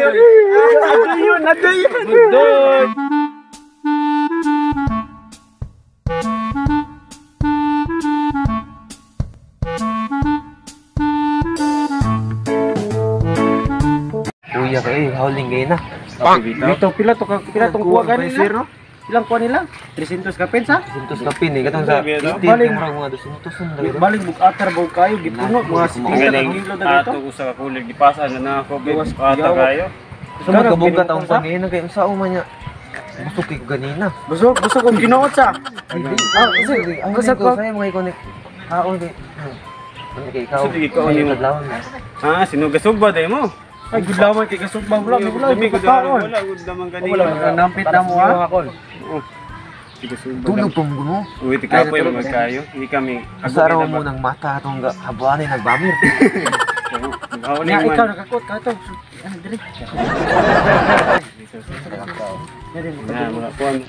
Aduyon, aduyon. Budoy. Kuya kayo, howling kayo na. Dito pila to pila tong kuha ganina. Ilang kuha nila? 300 kapin sa? 300 kapin eh, katong sa Baling murag mga 200 na. Baling bug-atar bug kayo gipuno mga 70 kilo na dito. Ato usa ka kulig gipasa na na ako ata kayo. So magkabuga taong pangina kay unsa man niya. Busog kay ganina. Busog, busog og Ginoo sa. Ah, kasi ang sa ko sa mga ikonik. Kaon kay. Ano kay ikaw? Sige, ikaw ni mo. Ah, sinugasog ba day mo? Ay, good laman kay gasog ba wala wala wala good laman ganina. Wala nampit na mo ha. Tulog pa mo mo. Uy, tika po yung magkayo. Hindi kami. Asa raw mo ng mata atong habuan ni nagbamir. Nga ikaw nakakot ka to. Ah, diri. Na mga kuan.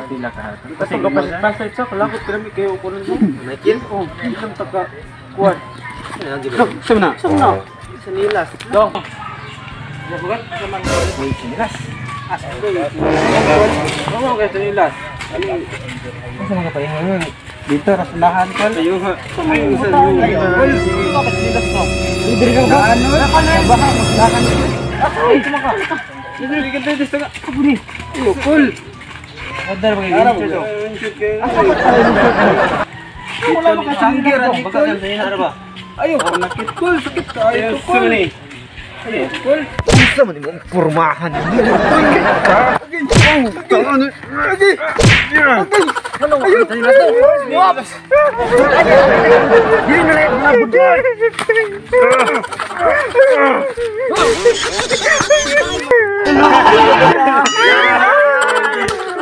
Pila ka. Kasi pasay sa kalakot kami kayo ko nun. Michael? Oh, ilang taka kuan. Saan na? Saan na? Sa nilas. Dong. Bukan naman May sinilas. Asa ko. Ano kay sa nilas? Asa mga pahinga Dito rasulahan ko. Ayo ha. Ay, bakit nilas to? Diri ka ano? Baka musulahan. Ay, tumaka. Dili ka dito sa Kabuni. Kul. Order ba kayo? Wala mo kasangger ani kul. Ayo, nakit kul, sakit ka. Ayo kul. Ayo kul. Unsa man imong pormahan ni?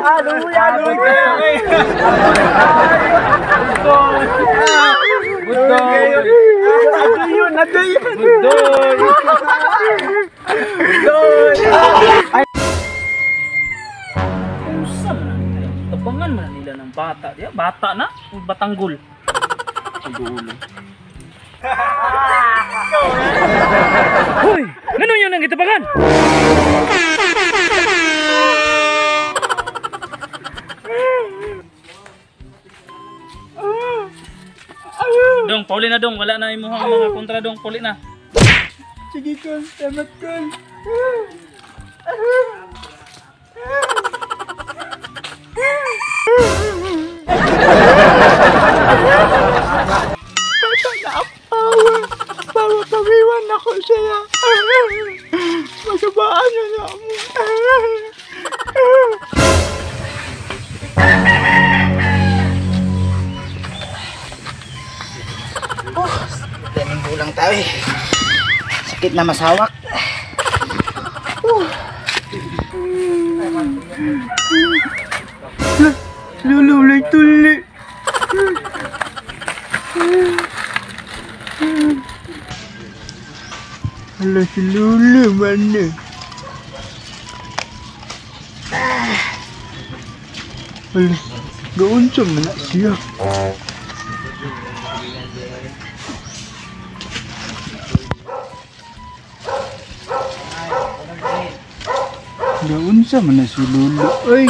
Aduyon, aduyon. Budoy. Budoy. Usa man na nila. Tabangan man na nila ng bata. Ya, bata na, batanggol. Agulo. Hoy, ngano yun ang gitabangan? Dong, pauli na dong, wala na imuhang mga kontra dong, pauli na. Sige kol, salamat kol. Bata na ang power para pawiwan ako siya. Masabaan na na mo. Ganun bulang tao eh. Sakit na masawak. Lulu, ulay tuli. Hala si Lulu man eh. Hala, gaon sa man na siya. Gaon sa man na si Lulu. Ay!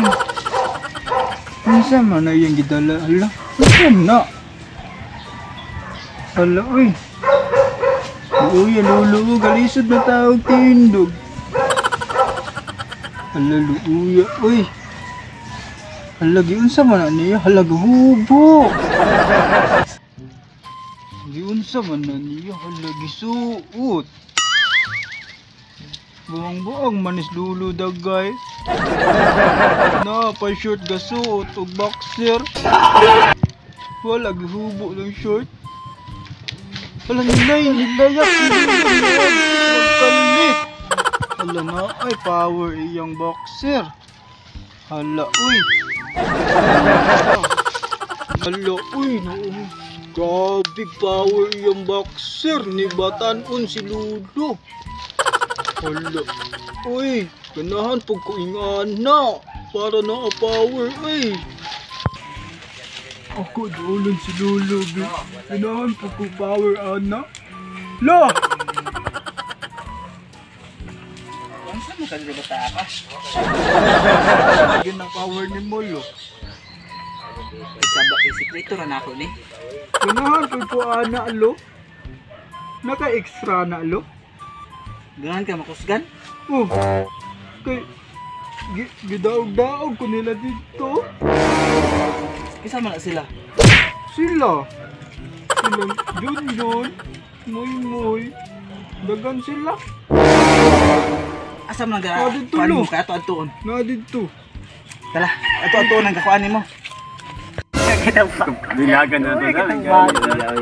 Unsa man na iyang gidala? Hala, unsa na? Hala, uy. Uy, lulu, galisod na tawag tindog. Hala, luuya, uy. Hala, giunsa man na niya? Hala, gihubo. Giunsa man na niya? Hala, gisuot. Buang-buang manis lulu dagay. Na, pa-short gasuot og boxer. Wala, gihubo ng short. Hala, nilay, nilayak. Magkalit. Hala na, ay, power iyang boxer. Hala, uy. Hala, uy, no. Grabe power iyang boxer. Ni Batanon si Ludo. Hala. Uy, ganahan pag ko ingana para na power ay. Ako doon si Lolo. Ganahan pag ko power ana. La! Unsa mo ka diri bata ka? Yun ang power ni Molo. Isaba kay sikreto ra nako ni. Ganahan pag ko ana lo. Naka-extra na lo. Ganahan ka makusgan? Oh. Kay gidaog-daog ko nila dito. Kinsa man na sila? Sila. Sila Junjun, Muy Muy. Dagan sila. Asa man ang Ah, dito, kuan lo. mo kay ato adtuon. Na dito. Tala, ato adtuon ang kakuan nimo. Dilagan na to na.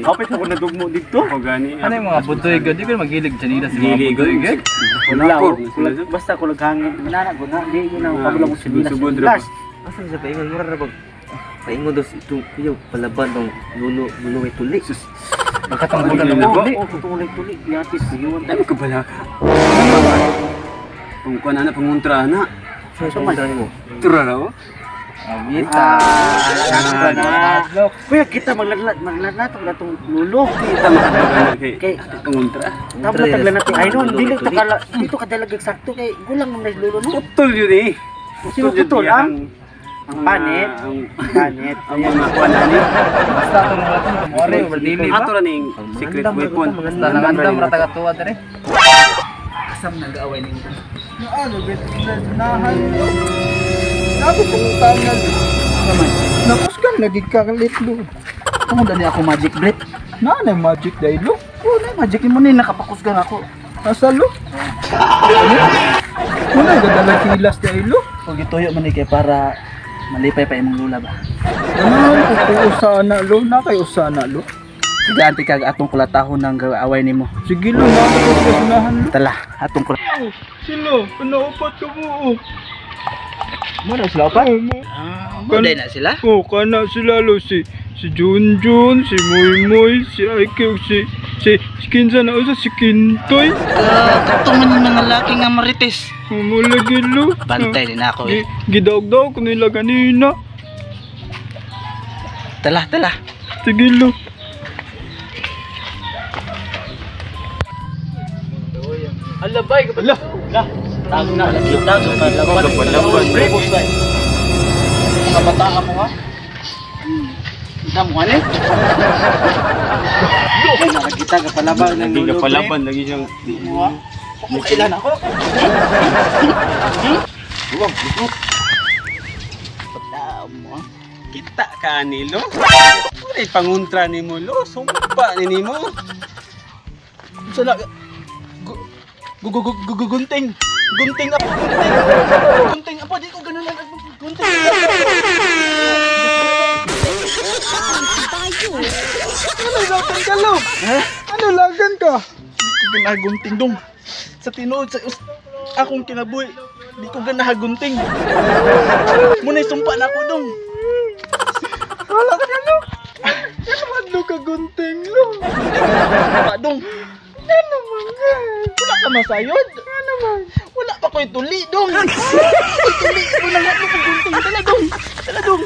Kapit ako nadugmo dito. Ako gani. Ano yung mga butoy gud? Di ko maghilig sa nila sa mga Dili butoy gud. Wala ko. Basta kulag hangin. Nana guna, di yun ang kabulang mo Sugod ra. Asa sa paingon mura ra bag. Paingon daw si itong kuya palaban tong lulo lulo kay tuli. Magkatunggulan na mo. Oh, tutulay tuli, yatis yun. Dami ka bala ka. Kung kuan ana panguntra na. Sa sa mo. Tura ra oh. Awita. Kuya, kita magladlad, magladlad na itong lulo. Kita makadagana kay Kay panguntra. tama tagla natin. Ay noon, dili to kala dito ka dalag eksakto kay gulang man na lulo no. Putol yun eh. Sino yun putol, diya, ang? Ang panit. Ang Panit. ang mga kuan ani. Basta itong mga itong kumore, dili ba? Ato ra ning secret weapon. Basta nangandam ra taga tuwa dire. Asam nag-away ninyo. Naano, bet nahan. Nato pangutangan. Nakusgan lagi ka lo. Tungod ani ako magic blip. Naa na magic dahil lo. Oh, na magic mo ni nakapakusgan ako. Asa lo? Wala gadala kilas dahil lo. Kung gituyo man ni kay para malipay pa imong lula ba. Ganahan ko ko usana lo. Na kay usana lo. Tigaan ti kag atong kulatahon ng away nimo. Sige lo, naa ko sa sunahan lo. Tala, atong kulat. Oh, sila, panaupat ka mo. Oh. Mo na sila pa? Oh, mo. Mo day na sila. Oh, kana sila lo si Junjun, si Muy Muy, si IQ, si kinsa na usa si Kintoy. Katong man yung mga laki nga marites. Humulagi lo. Bantay din ako eh. Gidaog-daog ko nila ganina. Tala, tala. Sige lo. Alabay ka Ala, Tag na, tag Laban. Mga bata mo ha. Damo ani. Nakita ka palaban ng Lagi ka lulo. palaban lagi siyang Kung kailan ako. Huwag, busot. Damo. Kita ka ni lo. Walay panguntra ni mo lo. Sumpa ni nimo. Sana gunting. Gunting ako, gunting. Gunting ako, di ko ganun lang. Gunting. Ano lagan ka lo? Ano lagan ka? Di ko ganagunting dong. Sa tinuod sa akong kinabuhi, di ko ganagunting. Muna'y sumpa na ako dong. Wala ka na lo. Ano man lo ka gunting lo? Sumpa dong. Ano man ka? Wala ka masayod. Ano man? Wala pa ko'y tuli dong. Tuli, wala nga ko gunting. Tala dong. Tala dong.